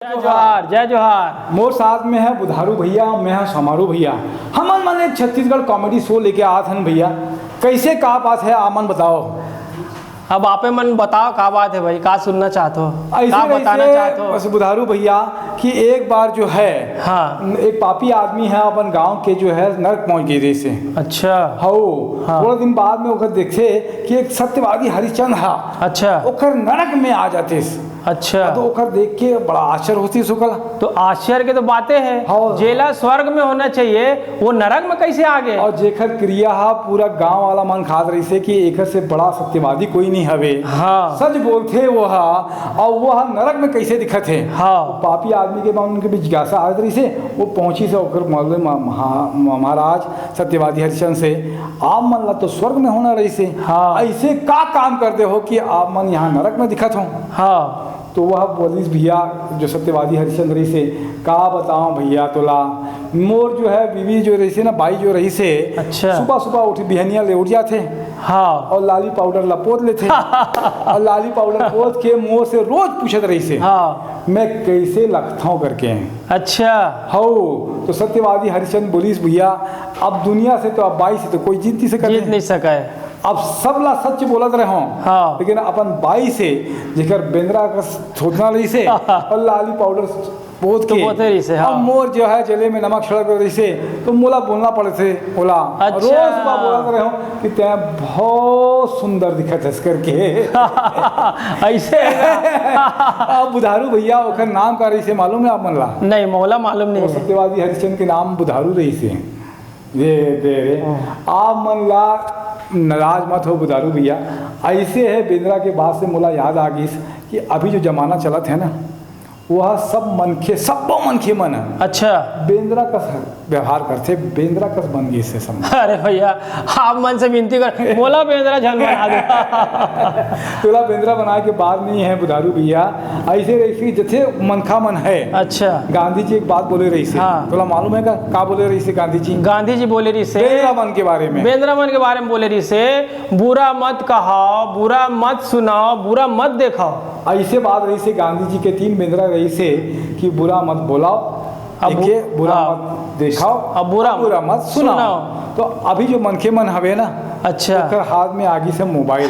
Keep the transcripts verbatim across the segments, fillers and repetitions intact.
जय जोहार, जय जोहार। मोर साथ में है बुधारू भैया, मैं हा समारू भैया। हमन मन एक छत्तीसगढ़ कॉमेडी शो लेके आत हन भैया। कैसे का बात है, आप मन बताओ। अब आपे मन बताओ, का बात है भाई, का सुनना चाहत हो, ऐसे का बताना वैसे चाहत हो? बस बुधारू भैया कि एक बार जो है, हाँ। एक पापी आदमी है, अपन गांव के जो है नरक पहुंच गई रहिसे। अच्छा। हौ। हाँ। थोड़ा दिन बाद में ओकर देखथे कि एक सत्यवादी हरिश्चंद्र हा, अच्छा। ओकर नरक में आ जातिस। अच्छा। तो ओकर देख के बड़ा आश्चर्य होतिस ओकर ला। तो आश्चर्य के तो बातें है, हाँ। जेला स्वर्ग में होना चाहिए, वो नरक में कैसे आ गए? और जेकर क्रिया हा पूरा गांव वाला मन खात रहिसे कि एकर से बड़ा सत्यवादी कोई नहीं हवे। हाँ। सच बोलथे वो हा, और वो हा नरक में कैसे दिखत हे? हाँ। पापी आदमी के मन के भी जिज्ञासा आत रहिसे, वो पहुंचिस ओकर मालूम, महा-, महाराज सत्यवादी हरिश्चंद्र से, आप मन ला तो स्वर्ग में होना रहिसे, हाँ। ऐसे का काम कर दे हो कि आप मन यहाँ नरक में दिखत हो? हाँ। तो वह बोलिस, भैया, जो सत्यवादी हरिश्चंद्र रहिसे, का बताओ भैया तोला, मोर जो है बीवी जो रहिसे ना, बाई जो रहिसे, अच्छा। सुबह सुबह उठ, बिहनिया ले उठ जाथे, हाँ। और लाली पाउडर ला पोत लेथे। और लाली पाउडर पोत के मोर से रोज पूछत रहिसे, हाँ। मैं कैसे लखथव करके। अच्छा। हौ, तो सत्यवादी हरिश्चंद्र बोलिस, भैया, अब दुनिया से तो, अब बाई से तो कोई जीत नहीं सकत जीत है। नहीं सके। अब सब ला सच बोलत रहे हो, हाँ। लेकिन अपन बाई से, जेकर बेंदरा कस थोथना रहिसे और लाली पाउडर पोत तो के, पोते रहिसे, हाँ। अब मोर जो है जले में नमक छिड़क रहिसे, तो मोला बोलना पड़थे ओला। अच्छा। रोज सुबह बोलत रहे हो कि तैं बहुत सुंदर दिखत हस करके। ऐसे है ना? अब बुधारू भैया, ओकर नाम का रहिसे मालूम है आप मन ला? नहीं, मोला मालूम नहीं वो है। सत्यवादी हरिश्चंद्र के नाम बुधारू रहिसे। ये दे रे। हाँ। आप मन ला नाराज मत हो बुधारू भैया, ऐसे है बेंदरा के बात से मोला याद आ गिस कि अभी जो जमाना चलत है ना, वह सब मनखे, सब्बो मनखे मन ह अच्छा। बेंदरा कस व्यवहार करथे, बेंदरा कस बन गिस हे सब। अरे भैया, आप मन से विनती कर, मोला बेंदरा झन बना दो। तोला बेंदरा बनाए के बात नहीं है बुधारू भैया, ऐसे रहिसे जथे मनखा मन है। अच्छा। गांधी जी एक बात बोले रहिसे, हाँ। तोला मालूम है का, का बोले रहिसे गांधी जी? गांधी जी बोले रहिसे बेंदरा मन के बारे में। बेंदरा मन के बारे में बोले रहिसे, बुरा मत कहाओ, बुरा मत सुनाओ, बुरा मत देखाओ। ऐसे बात रहिसे गांधी जी के, तीन बेंदरा रहिसे कि बुरा मत बोलाओ, अब बु-, एके बुरा हाँ। मत देखाओ, अब बुरा, बुरा मत सुनाओ। सुनाओ। तो अभी जो मनखे मन हवे ना, अच्छा। ओकर हाथ में आ गिस हे मोबाइल।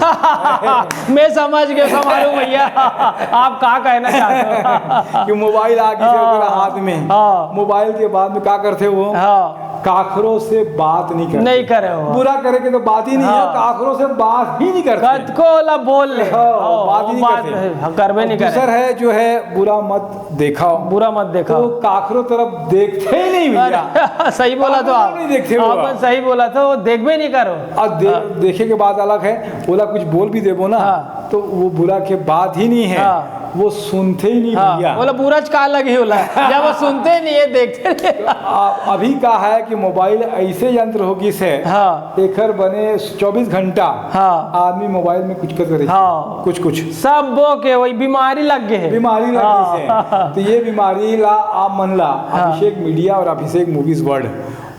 मैं समझ गया, समारू भैया, आप का कहना चाहते हो? कि मोबाइल आ गिस हे हाँ। ओकर हाथ में। हाँ। मोबाइल के बाद में का करथे वो? हाँ। काखरो से बात नहीं करथे। नहीं करे वो। बुरा करे के तो बात ही नहीं है, हाँ। काखरो से बात ही नहीं करथे। कतको ला बोल ले। हाँ, हाँ, बात ही वो नहीं बात करथे। है, हाँ, करबे नहीं दूसर करे। है जो है बुरा मत देखाओ। बुरा मत देखाओ। तो काखरो तरफ देखथे ही नहीं भैया। अरे, सही बोला तो काखरो आप। नहीं देखथे आप वो। सही बोला तो वो देखबे नहीं करो। और दे-, हाँ। देखे के बात अलग है, ओला कुछ बोल भी देबो ना, हाँ। तो वो बुरा के बात ही नहीं है। हाँ। वो सुनथे ही नहीं हाँ, भैया। ओला बुरा च का लगही ओला, जब वो सुनथे नहीं है, देखथे नहीं। तो आ-, अभी का है कि मोबाइल ऐसे यंत्र हो गिस हे, हाँ। एकर बने चौबीस घंटा हाँ। आदमी मोबाइल में कुछ कर रही हाँ। कुछ कुछ। सब्बो के वही बीमारी लग गए है। बीमारी लग हाँ। गिस हे। तो ये बीमारी ला आप मन ला हाँ। अभिषेक मीडिया और अभिषेक मूवीज वर्ल्ड,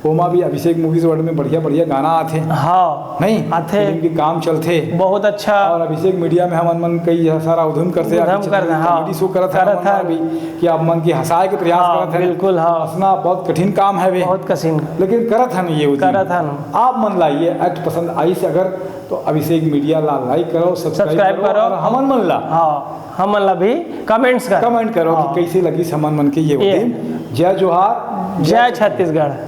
ओमा भी अभिषेक मूवीज वर्ल्ड में बढ़िया बढ़िया गाना आथे। हाँ। नहीं? आथे। फिल्म के काम चलथे। बहुत अच्छा। और अभिषेक मीडिया में हमन मन कई सारा उधम करथे, उधम अभी करथे, हाँ। कॉमेडी शो करत हन करत हमन हन। अभी कि आप मन के हंसाए के प्रयास हाँ, करत हन। बिल्कुल, हाँ। हंसना बहुत कठिन काम है बे। बहुत कठिन। लेकिन करत हन ये उधम। करत हन। आप मन ला ये act पसंद आइस अगर, तो अभिषेक मीडिया ला like करो, subscribe subscribe करो करो। और हमन मन ला हाँ, हमन ला भी comments करो। Comment करो कि हाँ। कैसे लगिस हमन मन के ये ये। उधम। जय जोहार, जय जय छत्तीसगढ़।